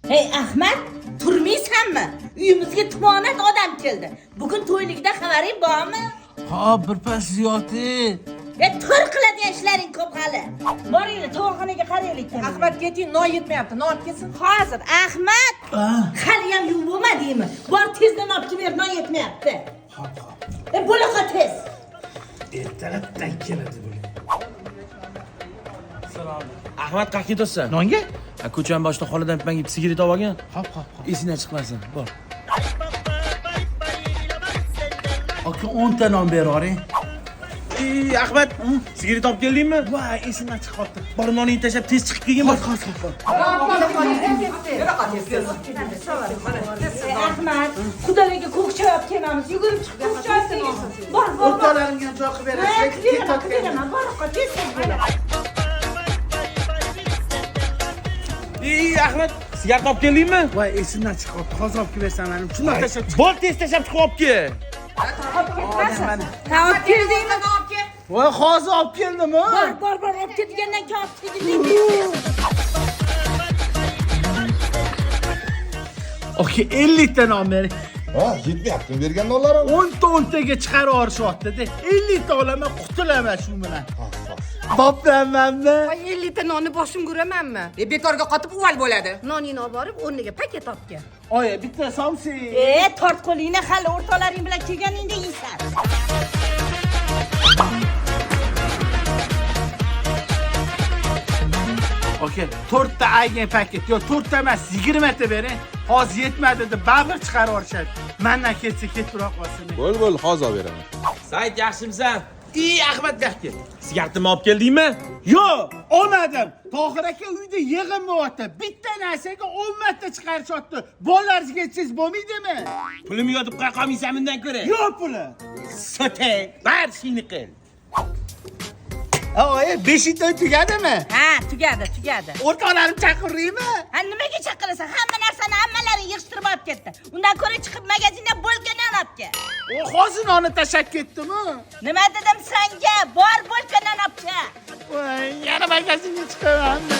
Hey Ahmad, turmaysanmi? Uyimizga tumonat odam keldi. Bugun to'yligida xabaring bormi? Hop, bir pas ziyodi. Tur qiladigan ishlaring ko'p hali. Boringlar, tovoqxonaga qaraylik. Ahmad keting, non yetmayapti. Non olib kelsin. Hozir Ahmad, hali ham yuvib bo'lmadingmi? Bor tezdan olib kelib ber, non yetmayapti. Hop, hop. Bo'laqa tez. Ertalabdan keladi bular. Ahmad qayerga ketasan? Nonga? Ko'chani boshida xoladan menga sigaret olib olgin. Hop, hop, hop. Esingdan chiqmasin. Bor. Aka 10 ta non beraver. Ahmad, sigaret olib keldingmi? Voy, esimdan chiqib qoldi. Bor noningni tashlab tez chiqib kelgin. Bor. Hop, hop, hop. Ahmad, xudolarga ko'k choy olib kelamiz. Yugurib chiqib ko'k choy olib kelgin. Bor, bor, bor. O'rtoqlarimga ham choy qilib berasiz. Qilib beraman, bor, tez tez bo'l. Ahmad, sigaret olib keldingmi? Voy, esimdan chiqib qoldi. Hozir olib kelib bersam, mana shundoq tashlab chiq. Bor tez tashlab chiqib olib kel. Ha, olib keldingmi? Voy, hozir olib keldim-ku. Bor, bor, bor, olib ketgandan keyin olib kelding. Aka 50 ta non bering. Ha, yetmayaptimi bergan nonlarim? 10 ta 10 taga chiqarib yuborishyapti-da. 50 ta olaman, qutulaman shu bilan. Boplanmanmi? Voy 50 ta nonni boshim ko'ramanmi? Bekorga qotib uval bo'ladi. Noningni olib borib o'rniga paket olib kel. Oyi, bitta somsa. Tort qo'lingni hali o'rtoqlaring bilan kelganingda yeysan. Aka, 4 ta aygan paket. Yo'q, 4 ta emas, 20 ta bering. Hozir yetmadi deb baribir chiqarib yuborishadi. Mendan ketsa ketibroq qolsin. Bo'l, bo'l, hozir olib beraman. Said, yaxshimisan? Ahmad bu yoqqa. Sigaretni olib keldingmi? Yo'q, olmadim. Tohir aka uyda yig'in bo'lyapti. Bitta narsaga 10 marta chiqarishyapti. Bolalarga yetsangiz bo'lmaydimi? Pulimni yotib qo'ya qolmaysan bundan ko'ra. Yo'q puli. Sotay, bar ishingni qil. Oyi, 5 ta tugadimi? Ha, tugadi, tugadi. O'rtoqlarim chaqirdingmi? Ha, nimaga chaqirasan? Hamma narsani hammalaring yig'ishtirib olib ketdi. Undan ko'ra chiqib magazindan bo'lka non olib kel. O hozir nonni tashlab ketdimi? Nima dedim senga? Bor bo'lka non olib kel. Voy, yana magazinga chiqamanmi?